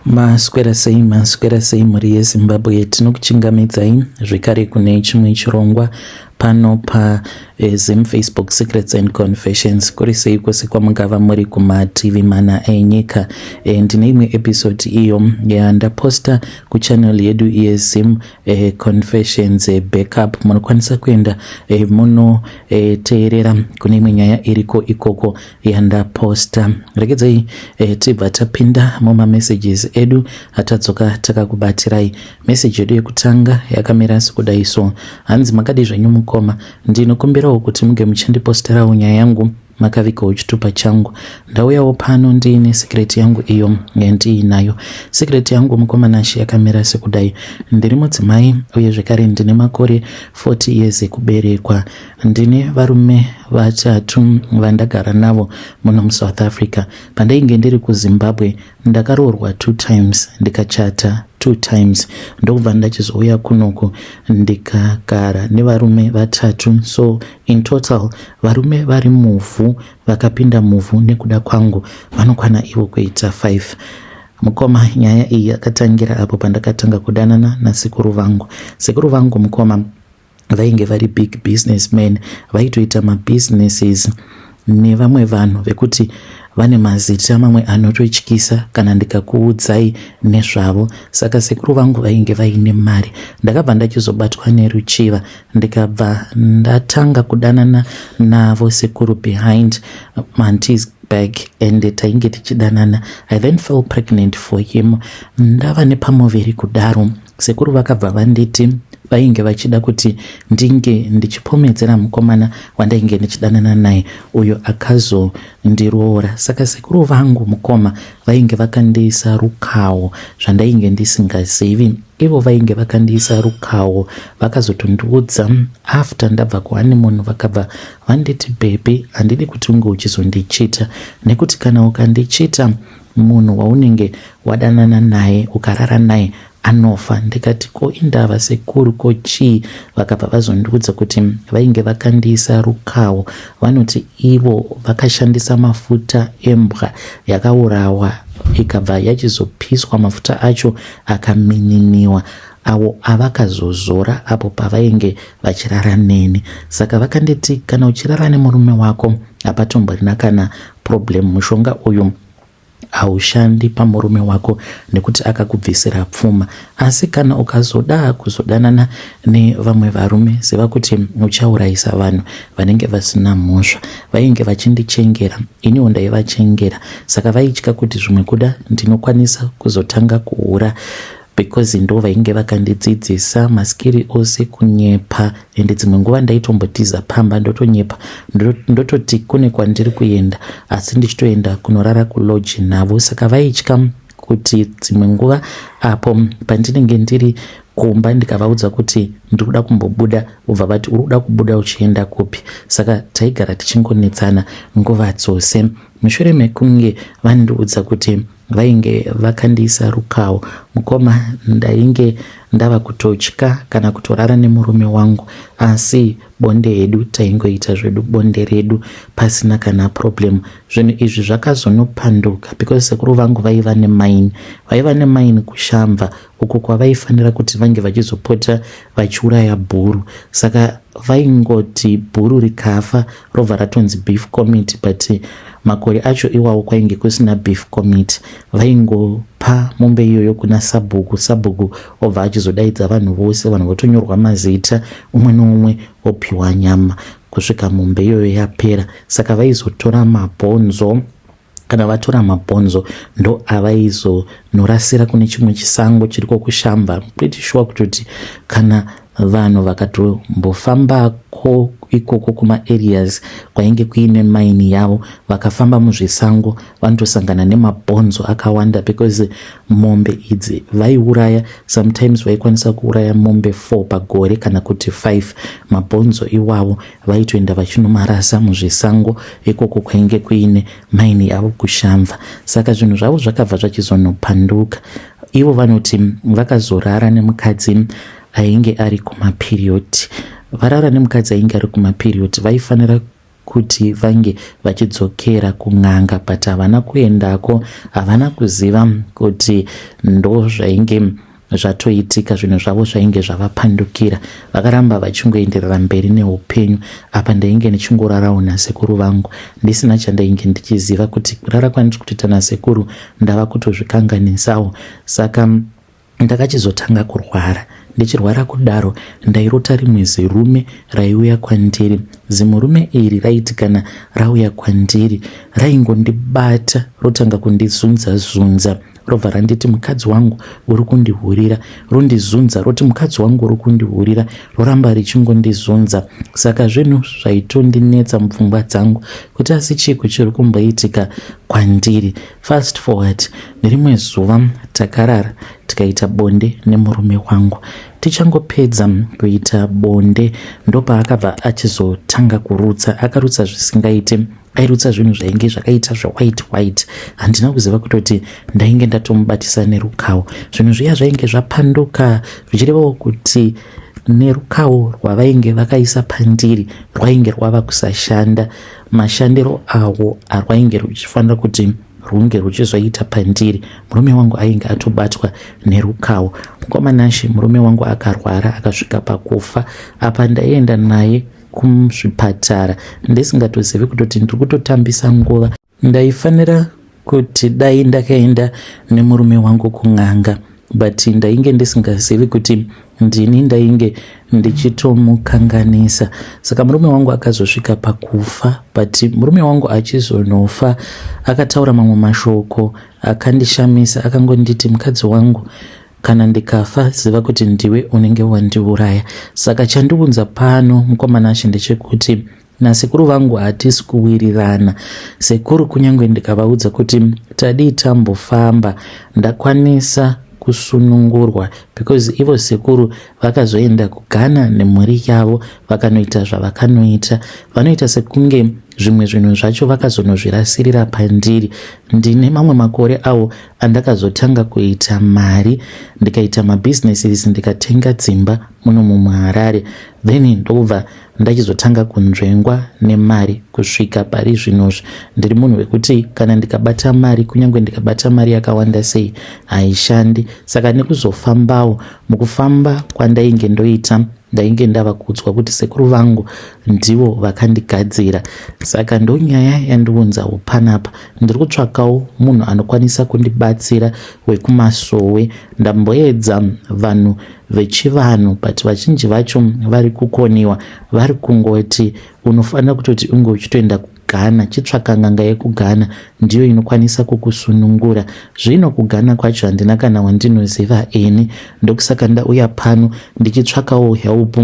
Maswera sei, maswera sei mhuri yeZimbabwe, tinokuchingamidzai zvekare kune chimwe chirongwa pano paZim eh, Facebook Secrets and Confessions. Kuri sei kwose kwamungava muri kumativi mana enyika. Eh, ndine imwe episode iyo yandaposta kuchannel yedu yeZim eh, Confessions Backup. Munokwanisa kuenda munoteerera kune imwe nyaya iriko ikoko yandaposta. Regedzai tibva tapinda mumamessages edu atadzoka takakubatirai. Message yedu yekutanga yakamira sekudai so: hanzi, "Makadi zvenyu mukoma? Ndinokumbirawo kuti muge muchandiposterawo nyaya yangu makavigawo chitupa changu. Ndauyawo pano ndiine secret yangu iyo yandiinayo. Secret yangu, mukoma Nashe, yakamira sekudai. Ndiri mudzimai uye zvekare ndine makore 40 years ekuberekwa. Ndine varume vatatu vandagara navo muno muSouth Africa. Pandainge ndiri kuZimbabwe ndakaroorwa two times, ndikachata two times, ndokubva ndachizouya kunoku ndikagara nevarume vatatu. So in total varume vari muvhu, vakapinda muvhu nekuda kwangu, vanokwana ivo kuita 5. Mukoma, nyaya iyi yakatangira apo pandakatanga kudanana nasekuru vangu. Sekuru vangu, mukoma, vainge vari big businessman. Vaitoita mabusinesses nevamwe vanhu vekuti vane mazita mamwe anototyisa kana ndikakuudzai nezvavo. Saka sekuru vangu vainge vaine mari. Ndakabva ndachizobatwa neruchiva, ndikabva ndatanga kudanana navo sekuru behind auntie's back, and tainge tichidanana. I then fell pregnant for him. Ndava nepamuviri kudaro, sekuru vakabva vanditi vainge vachida kuti ndinge ndichipomedzera mukomana wandainge ndichidanana naye, uyo akazondiroora. Saka sekuru vangu, mukoma, vainge vakandiisa rukawo zvandainge ndisingazivi. Ivo vainge vakandiisa rukawo. Vakazotondiudza after ndabva kuhoneymoon. Vakabva vanditi, 'Baby, handidi kuti unge uchizondichita, nekuti kana ukandichita, munhu waunenge wadanana naye ukarara naye anofa.' Ndikati, 'Ko indava sekuru? Ko chii?' Vakabva vazondiudza kuti vainge vakandiisa rukawo. Vanoti ivo vakashandisa mafuta embwa yakaurawa, ikabva yachizopiswa, mafuta acho akamininiwa, awo avakazozora apo pavainge vachirara neni. Saka vakanditi, kana uchirara nemurume wako hapatomborina kana problem. Mushonga uyu haushandi pamurume wako nekuti akakubvisira pfuma. Asi kana ukazoda kuzodanana nevamwe varume, ziva kuti uchaurayisa vanhu vanenge vasina mhosva.' Vainge vachindichengera, iniwo ndaivachengera. Saka vaitya kuti zvimwe kuda ndinokwanisa kuzotanga kuhura, because ndo vainge vakandidzidzisa maskiri ose, kunyepa. Ende dzimwe nguva ndaitombotiza pamba, ndotonyepa, ndototi kune kwandiri kuenda, asi ndichitoenda kunorara kulodge navo. Saka vaitya kuti dzimwe nguva apo pandinenge ndiri kumba, ndikavaudza kuti ndiri kuda kumbobuda, ubva vati, 'Uri kuda kubuda uchienda kupi?' Saka taigara tichingonetsana nguva dzose. Mushure mekunge vandiudza kuti vainge vakandiisa rukawo, mukoma, ndainge ndava kutotya kana kutorara nemurume wangu. Asi bonde hedu taingoita zvedu bonde redu pasina kana problem. Zvinhu izvi zvakazonopanduka because sekuru vangu vaiva nemaini, vaiva nemaini kuShamva uko kwavaifanira kuti vange vachizopota vachiuraya bhuru. Saka vaingoti bhuru rikafa robva ratonzi beef committee, but makore acho iwawo kwainge kusina beef committee. Vaingopa mombe iyoyo kuna sabhuku, sabhuku obva achizodaidza vanhu vose, vanhu votonyorwa mazita, umwe neumwe opiwa nyama kusvika mombe iyoyo yapera. Saka vaizotora mabhonzo. Kana vatora mabhonzo, ndo avaizonorasira kune chimwe chisango chiriko kuShamva. Pretty sure kutoti kana vanhu vakatombofambako ikoko kumaareas kwainge kuine maini yavo, vakafamba muzvisango, vanotosangana nemabhonzo akawanda, because mombe idzi vaiuraya, sometimes vaikwanisa kuuraya mombe 4 pagore kana kuti 5. Mabhonzo iwavo vaitoenda vachinomarasa muzvisango ikoko kwainge kuine maini yavo kuShamva. Saka zvinhu zvavo zvakabva zvachizonopanduka. Ivo vanoti vakazorara nemukadzi ainge ari kumaperiod. Varara nemukadzi ainge ari kumaperiod, vaifanira kuti vange vachidzokera kun'anga but havana kuendako havana kuziva kuti ndozvainge zvatoitika zvinhu zvavo zvainge zvavapandukira vakaramba vachingoenderera mberi neupenyu apa ndainge ndichingorarawo nasekuru vangu ndisina chandainge ndichiziva kuti kurara kwandiri kutoita nasekuru ndava kutozvikanganisawo saka ndakachizotanga kurwara ndichirwara kudaro ndairota rimwe zirume raiuya kwandiri zimurume iri raiti kana rauya kwandiri raingondibata rotanga kundizunza zunza robva randiti mukadzi wangu uri kundihurira rondizunza roti mukadzi wangu uri kundihurira roramba richingondizunza saka zvinhu zvaitondinetsa mupfungwa dzangu kuti asi chiiko chiri kumboitika kwandiri fast forward nerimwe zuva takarara tikaita bonde nemurume wangu tichangopedza kuita bonde ndopaakabva achizotanga kurutsa akarutsa zvisingaite airutsa zvinhu zvainge zvakaita zvewhite white handina kuziva kutoti ndainge ndatomubatisa nerukawo zvinhu zviya zvainge zvapanduka zvichirevawo kuti nerukawo rwavainge vakaisa pandiri rwainge rwava kusashanda mashandiro awo arwainge ruchifanira kuti rwunge rwuchizoita pandiri murume wangu ainge atobatwa nerukawo mukoma Nashe murume wangu akarwara akasvika pakufa apa ndaienda naye kuzvipatara ndisingatozivi kutoti ndiri kutotambisa nguva ndaifanira kuti dai ndakaenda nemurume wangu kun'anga but ndainge ndisingazivi kuti ndini ndainge ndichitomukanganisa saka murume wangu akazosvika pakufa but murume wangu achizonofa akataura mamwe mashoko akandishamisa akangonditi mukadzi wangu kana ndikafa ziva kuti ndiwe unenge wandiuraya saka chandiunza pano mukoma Nashe ndechekuti nasekuru vangu hatisi kuwirirana sekuru kunyange ndikavaudza kuti tadii tambofamba ndakwanisa kusunungurwa because ivo sekuru vakazoenda kuGhana nemhuri yavo vakanoita zvavakanoita vanoita sekunge zvimwe zvinhu zvacho vakazonozvirasirira pandiri ndine mamwe makore awo andakazotanga kuita mari ndikaita mabusinesses ndikatenga dzimba muno mumuHarare then ndobva ndachizotanga kunzvengwa nemari kusvika pari zvinozvi ndiri munhu wekuti kana ndikabata mari kunyange ndikabata mari yakawanda sei haishandi saka nekuzofambawo mukufamba kwandainge ndoita ndainge ndava kuudzwa kuti sekuru vangu ndivo vakandigadzira saka ndonyaya yandiunzawo panapa ndiri kutsvakawo munhu anokwanisa kundibatsira wekumasowe ndamboedza vanhu vechivanhu but vazhinji vacho vari kukoniwa vari kungoti unofanira kutoti unge uchitoenda kuGhana chitsvaka n'anga yekuGhana ndiyo inokwanisa kukusunungura zvino kuGhana kwacho handina kana wandinoziva ini ndokusaka ndauya pano ndichitsvakawo help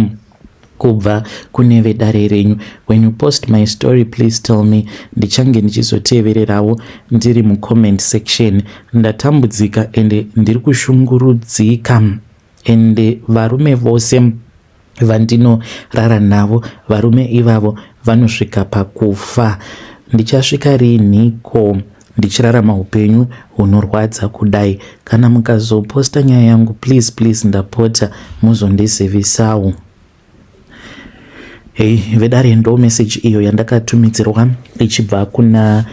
kubva kune vedare renyu when you post my story please tell me ndichange ndichizotevererawo ndiri mucomment section ndatambudzika ende ndiri kushungurudzika ende varume vose vandinorara navo varume ivavo vanosvika pakufa ndichasvika rinhiko ndichirarama upenyu hunorwadza kudai kana mukazoposta nyaya yangu please please ndapota muzondizivisawo hei vedare ndo message iyo yandakatumidzirwa ichibva kuna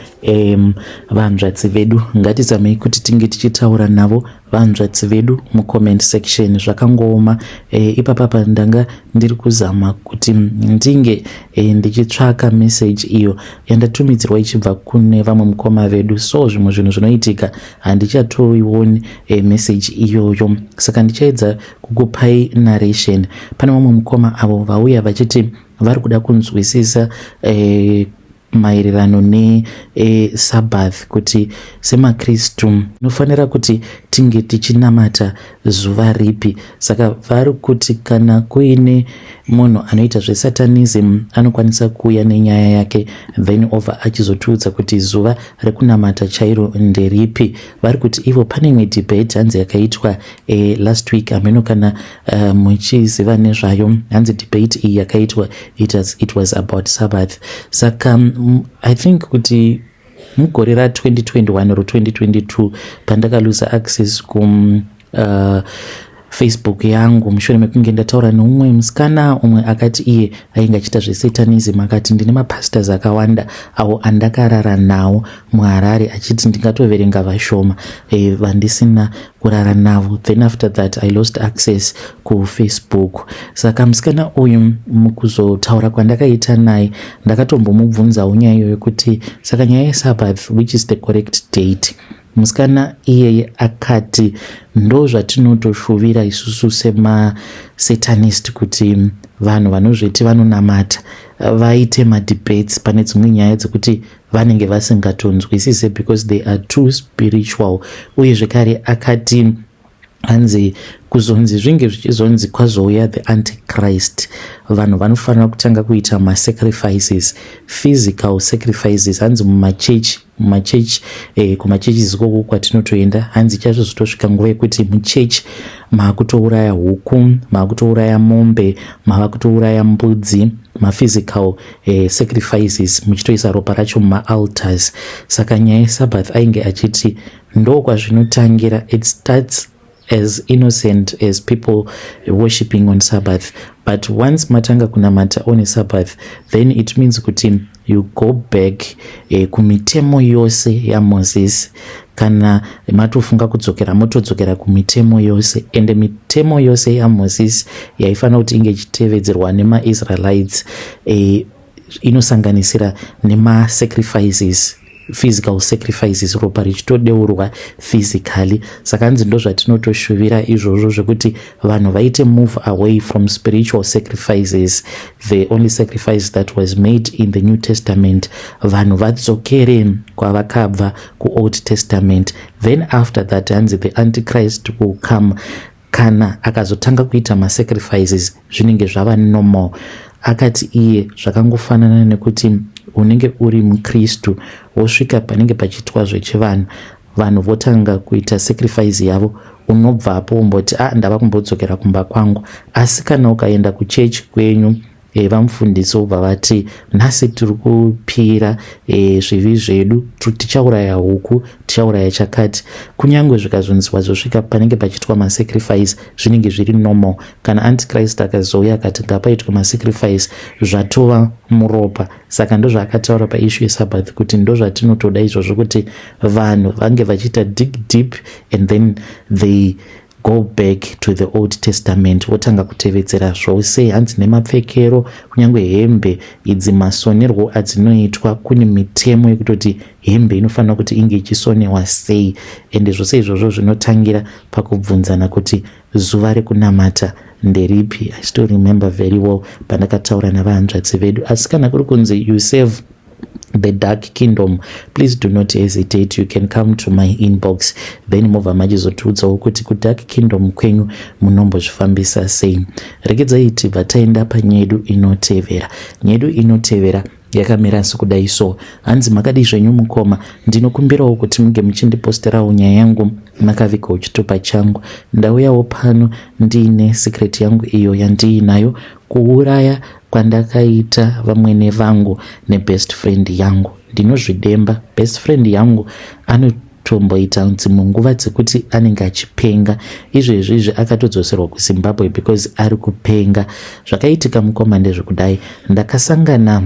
vanzvadzi vedu ngatizamei kuti tinge tichitaura navo vanzvadzi vedu mucomment section zvakangooma e, ipapapa ndanga ndiri kuzama kuti ndinge e, ndichitsvaka message iyo yandatumidzirwa ichibva kune vamwe mukoma vedu so zvimwe zvinhu zvinoitika handichatoioni e, message iyoyo saka ndichaedza kukupai narration pane vamwe mukoma avo vauya vachiti vari kuda kunzwisisa e, maererano neSabbath e, kuti semaKristu tinofanira kuti tinge tichinamata zuva ripi saka vari kuti kana kuine munhu anoita zvesatanism anokwanisa kuuya nenyaya yake then obva achizotiudza kuti zuva rekunamata chairo nderipi vari kuti ivo pane imwe debate hanzi yakaitwa e, last week hameno kana muchiziva nezvayo hanzi debate iyi yakaitwa it was about Sabbath saka I think kuti mugore ra2021 or 2022 pandakaluza access ku Facebook yangu mushure mekunge ndataura neumwe musikana umwe akati iye ainge achiita zvesatanism, akati ndine mapastors akawanda awo andakarara nawo muHarare, achiti ndingatoverenga vashoma vandisina kurara navo. Then after that I lost access kuFacebook. Saka musikana uyu, mukuzotaura kwandakaita naye, ndakatombomubvunzawo nyaya iyoyo kuti saka nyaya yeSabbath, which is the correct date? Musikana iyeye akati ndo zvatinotoshuvira isusu semasatanist, kuti vanhu vanozviti vanonamata vaite madebates pane dzimwe nyaya dzekuti vanenge vasingatonzwisise because they are too spiritual. Uye zvekare akati hanzi kuzonzi zvinge zvichizonzi kwazouya the Antichrist, vanhu vanofanira kutanga kuita masacrifices, physical sacrifices. Hanzi mumachechi, kumachurches ikoko kwatinotoenda, hanzi chazvozotosvika nguva yekuti muchechi maakutouraya huku, maakutouraya mombe, mava kutouraya mbudzi, maphysical sacrifices, muchitoisa ropa racho mumaaltars. Saka nyaya yeSabbath ainge achiti ndo kwazvinotangira. It starts as innocent as people worshipping on Sabbath, but once matanga kunamata on a Sabbath, then it means kuti you go back kumitemo yose yaMoses. Kana matofunga kudzokera, motodzokera kumitemo yose, ende mitemo yose yaMoses yaifanira kuti inge ichitevedzerwa nemaIsraelites inosanganisira nemasacrifices, physical sacrifices, ropa richitodeurwa physically. Saka hanzi ndo zvatinotoshuvira izvozvo, zvekuti vanhu vaite move away from spiritual sacrifices, the only sacrifice that was made in the New Testament. Vanhu vadzokere kwavakabva, kuOld Testament. Then after that, hanzi the Antichrist will come. Kana akazotanga kuita masacrifices, zvinenge zvava normal. Akati iye zvakangofanana nekuti unenge uri mukristu, wosvika panenge pachiitwa zvechivanhu, vanhu votanga kuita sacrifice yavo, unobvapo umboti, "A ah, ndava kumbodzokera kumba kwangu." Asi kana ukaenda kuchechi kwenyu, vamufundisi vobva vati, "Nhasi tiri kupira zvivi zvedu, tichauraya huku, tichauraya chakati," kunyange zvikazonzi wazosvika panenge pachiitwa masacrifice, zvinenge zviri normal. Kana Antichrist akazouya akati ngapaitwe masacrifice, zvatova muropa. Saka ndozvaakataura paissue yeSabbath, kuti ndozvatinotoda izvozvo, kuti vanhu vange vachiita dig deep and then they go back to the Old Testament, votanga kutevedzera zvose. Hanzi nemapfekero, kunyange hembe idzi, masonerwo adzinoitwa, kune mitemo yekutoti hembe inofanira kuti inge ichisonewa sei. Ende zvose izvozvo zvinotangira pakubvunzana kuti zuva rekunamata nderipi. I still remember very well pandakataura navahanzvadzi vedu. Asi kana kuri kunzi you serve the dark kingdom, please do not hesitate, you can come to my inbox, then mobva machizotiudzawo kuti kudark kingdom kwenyu munombozvifambisa sei. Regedzai tibva taenda panyedu inotevera. Nyedu inotevera yakamira sekudai so. Hanzi, "Makadi zvenyu mukoma? Ndinokumbirawo kuti munge muchindiposterawo nyaya yangu makavigawo chitupa changu. Ndauyawo pano ndiine secret yangu iyo yandiinayo, kuuraya kwandakaita vamwene vangu nebest friend yangu. Ndinozvidemba. Best friend yangu anotomboita dzimwe nguva dzekuti anenge achipenga. Izvezvi izvi akatodzoserwa kuZimbabwe because ari kupenga. Zvakaitika mukoma ndezvekudai: ndakasangana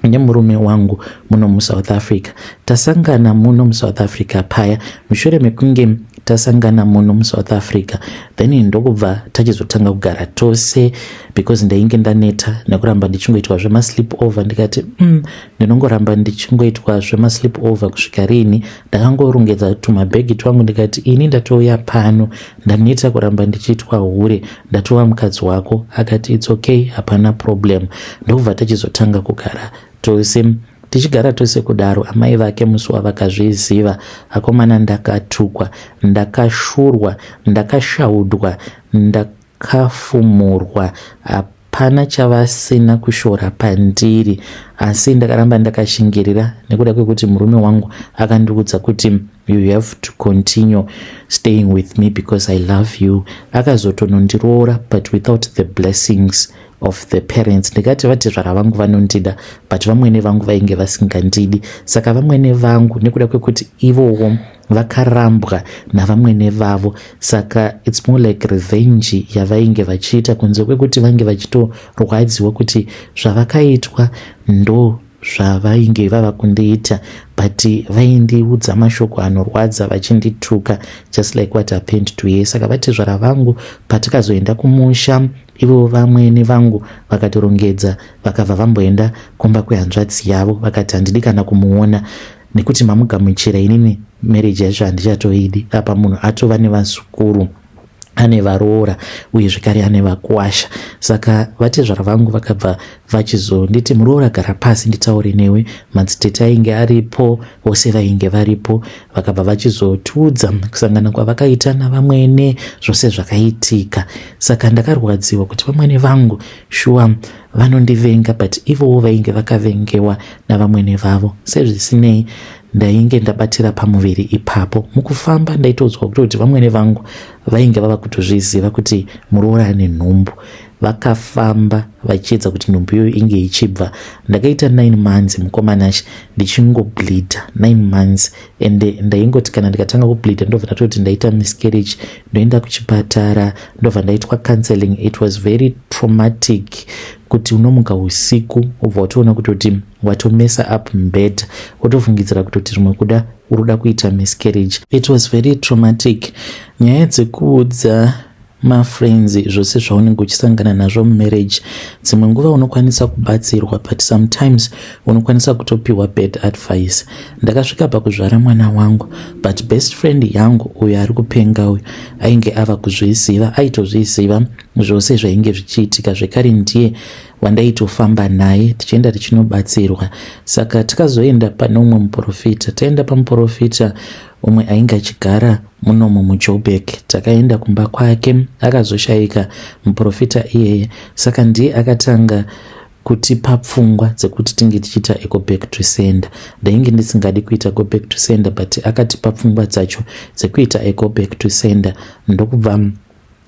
nemurume wangu muno muSouth Africa. Tasangana muno muSouth Africa paya, mushure mekunge tasangana muno muSouth Africa, then ndokubva tachizotanga kugara tose because ndainge ndaneta nekuramba ndichingoitwa zvemasleep over. Ndikati, ndinongoramba ndichingoitwa zvemasleep over kusvika rini?" Ndakangorongedza tumabhegi twangu, ndikati, "Ini ndatouya pano, ndaneta kuramba ndichiitwa hure, ndatova mukadzi wako." Akati, "It's okay, hapana problem." Ndokubva tachizotanga kugara tose. Tichigara tose kudaro, amai vake musi wavakazviziva, akomana, ndakatukwa, ndakashurwa, ndakashaudwa, ndakafumurwa, hapana chavasina kushora pandiri. Asi ndakaramba ndakashingirira nekuda kwekuti murume wangu akandiudza kuti, 'You have to continue staying with me because I love you.' Akazotonondiroora, but without the blessings of the parents. Ndikati vatezvara vangu vanondida, but vamwene vangu vainge vasingandidi. Saka vamwene vangu, nekuda kwekuti ivowo Vakarambwa navamwene vavo, saka it's more like revenge yavainge vachiita, kunze kwekuti vange vachitorwadziwa kuti zvavakaitwa ndo zvavainge vava kundiita, but vaindiudza mashoko anorwadza vachindituka, just like what happened to ye. Saka vatezvara vangu patikazoenda kumusha, ivo vamwene vangu vakatorongedza, vakabva vamboenda kumba kwehanzvadzi yavo. Vakati, "Handidi kana kumuona nekuti mamugamuchira. Inini marriage yacho handichatoidi." Apa munhu atova nevazukuru, ane varoora uye zvekare ane vakuwasha. Saka vatezvara vangu vakabva vachizonditi, "Muroora, gara pasi nditaure newe." Madzitete ainge aripo, vose vainge varipo. Vakabva vachizotiudza kusangana kwavakaita navamwene, zvose zvakaitika. Saka ndakarwadziwa kuti vamwene vangu shuwa vanondivenga, but ivowo vainge vakavengewa navamwene vavo. Sezvisinei, ndainge ndabatira pamuviri ipapo. Mukufamba ndaitoudzwa kutoti vamwene vangu vainge vava kutozviziva kuti muroora ane nhumbu. Vakafamba vachiedza kuti nhumbu iyoyo inge ichibva. Ndakaita 9 months, mukomanashi, ndichingobleeda 9 months, ende ndaingoti kana ndikatanga kubleeda, ndobva ndatoti ndaita miscarriage, ndoenda kuchipatara, ndobva ndaitwa counseling. It was very traumatic kuti unomuka usiku, ubva watoona kutoti watomesa up mubed, wotofungidzira kutoti rimwe kuda uri kuda kuita miscarriage. It was very traumatic. Nyaya dzekuudza mafriends zvose zvaunenge uchisangana nazvo mumarriage, dzimwe nguva unokwanisa kubatsirwa, but sometimes unokwanisa kutopiwa bad advice. Ndakasvika pakuzvara mwana wangu, but best friend yangu uyo ari kupenga uyu ainge ava kuzviziva, aitozviziva zvose zvainge zvichiitika. Zvekare ndiye wandaitofamba naye tichienda tichinobatsirwa. Saka takazoenda pane umwe muprofita. Taenda pamuprofita umwe ainge achigara munomu muJoburg, takaenda kumba kwake. Akazoshayika muprofita iyeye. Saka ndiye akatanga kutipa pfungwa dzekuti tinge tichiita go back to sender. Ndainge ndisingadi kuita go back to sender, but akatipa pfungwa dzacho dzekuita go back to sender, ndokubva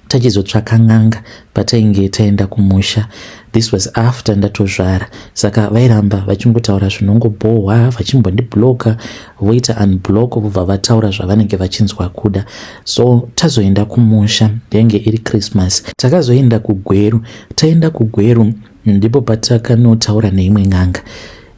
tachizotsvaka n'anga patainge taenda kumusha. This was after ndatozvara. Saka vairamba vachingotaura zvinongobhohwa, vachimbondibloka, voita unblock, vobva vataura zvavanenge vachinzwa kuda. So tazoenda kumusha, yainge iri Christmas, takazoenda kuGweru. Taenda kuGweru ndipo patakanotaura neimwe n'anga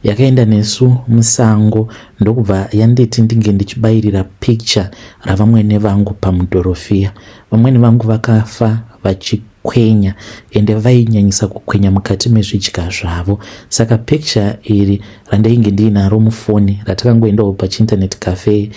yakaenda nesu musango, ndokubva yanditi ndinge ndichibayirira picture ravamwene vangu pamudhorofiya. Vamwene vangu vakafa vachikwenya, ende vainyanyisa kukwenya mukati mezvidya zvavo. Saka picture iri randainge ndiinaro mufoni, ratakangoendawo pachiinternet cafe,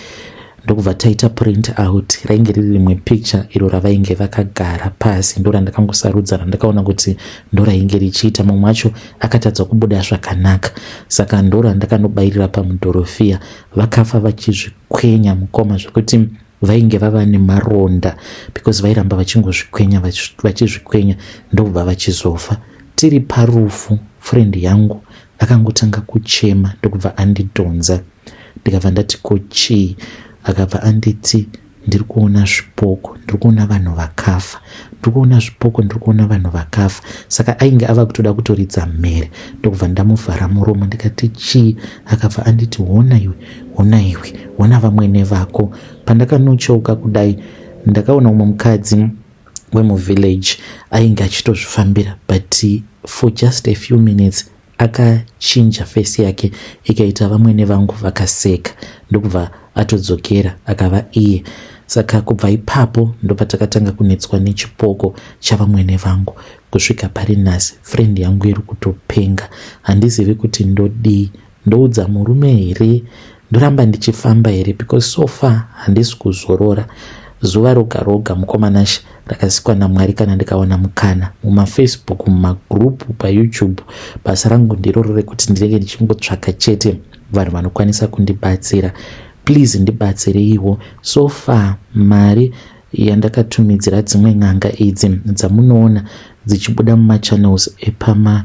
ndokubva taita print out, rainge riri rimwe picture iro ravainge vakagara pasi. Ndo randakangosarudza randakaona kuti ndo rainge richiita. Mumwe wacho akatadza kubuda zvakanaka, saka ndo randakanobayirira pamudhorofiya. Vakafa vachizvikwenya, mukoma, zvekuti vainge vava nemaronda because vairamba vachingozvikwenya, vachizvikwenya, ndokubva vachizofa. Tiri parufu, friend yangu akangotanga kuchema, ndokubva andidhonza. Ndikabva ndati, "Ko chii?" Akabva anditi, "Ndiri kuona zvipoko, ndiri kuona vanhu vakafa, ndiri kuona zvipoko, ndiri kuona vanhu vakafa." Saka ainge ava kutoda kutoridza mhere, ndokubva ndamuvhara muromo. Ndikati, "Chii?" Akabva anditi, "Hona iwe, hona iwe, hona vamwene vako." Pandakanocheuka kudai, ndakaona umwe mukadzi wemuvillage ainge achitozvifambira, but for just a few minutes akachinja face yake ikaita vamwene vangu. Vakaseka, ndokubva atodzokera akava iye. Saka kubva ipapo ndopatakatanga kunetswa nechipoko chavamwene vangu kusvika pari nhasi. Friend yangu iri kutopenga. Handizivi kuti ndodii. Ndoudza murume here? Ndoramba ndichifamba here? Because so far handisi kuzorora. Zuva roga roga, mukomanashi, rakasikwa naMwari, kana ndikawana mukana mumaFacebook, mumagroup, paYouTube, basa rangu ndiroro rekuti ndinenge ndichingotsvaka chete vanhu vanokwanisa kundibatsira. Please ndibatsireiwo. So far mari yandakatumidzira dzimwe n'anga idzi dzamunoona dzichibuda mumachannels epama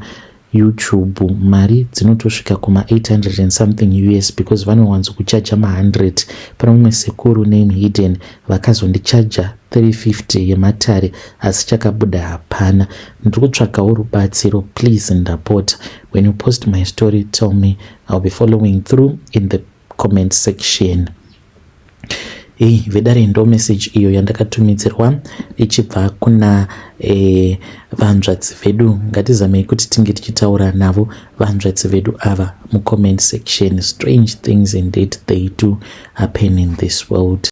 YouTube, mari dzinotosvika kuma800 and something US, because vanowanzo kuchaja ma100. Pane mumwe sekuru name Hidden, vakazondichaja 350 yematare, asi chakabuda hapana. Ndiri kutsvakawo rubatsiro. Please, ndapota, when you post my story, tell me. I'll be following through in the comment section. Hei vedare, ndo message iyo yandakatumidzirwa ichibva kuna vanzvadzi vedu. Ngatizamei kuti tinge tichitaura navo vanzvadzi vedu ava mucomment section. Strange things indeed, they do happen in this world.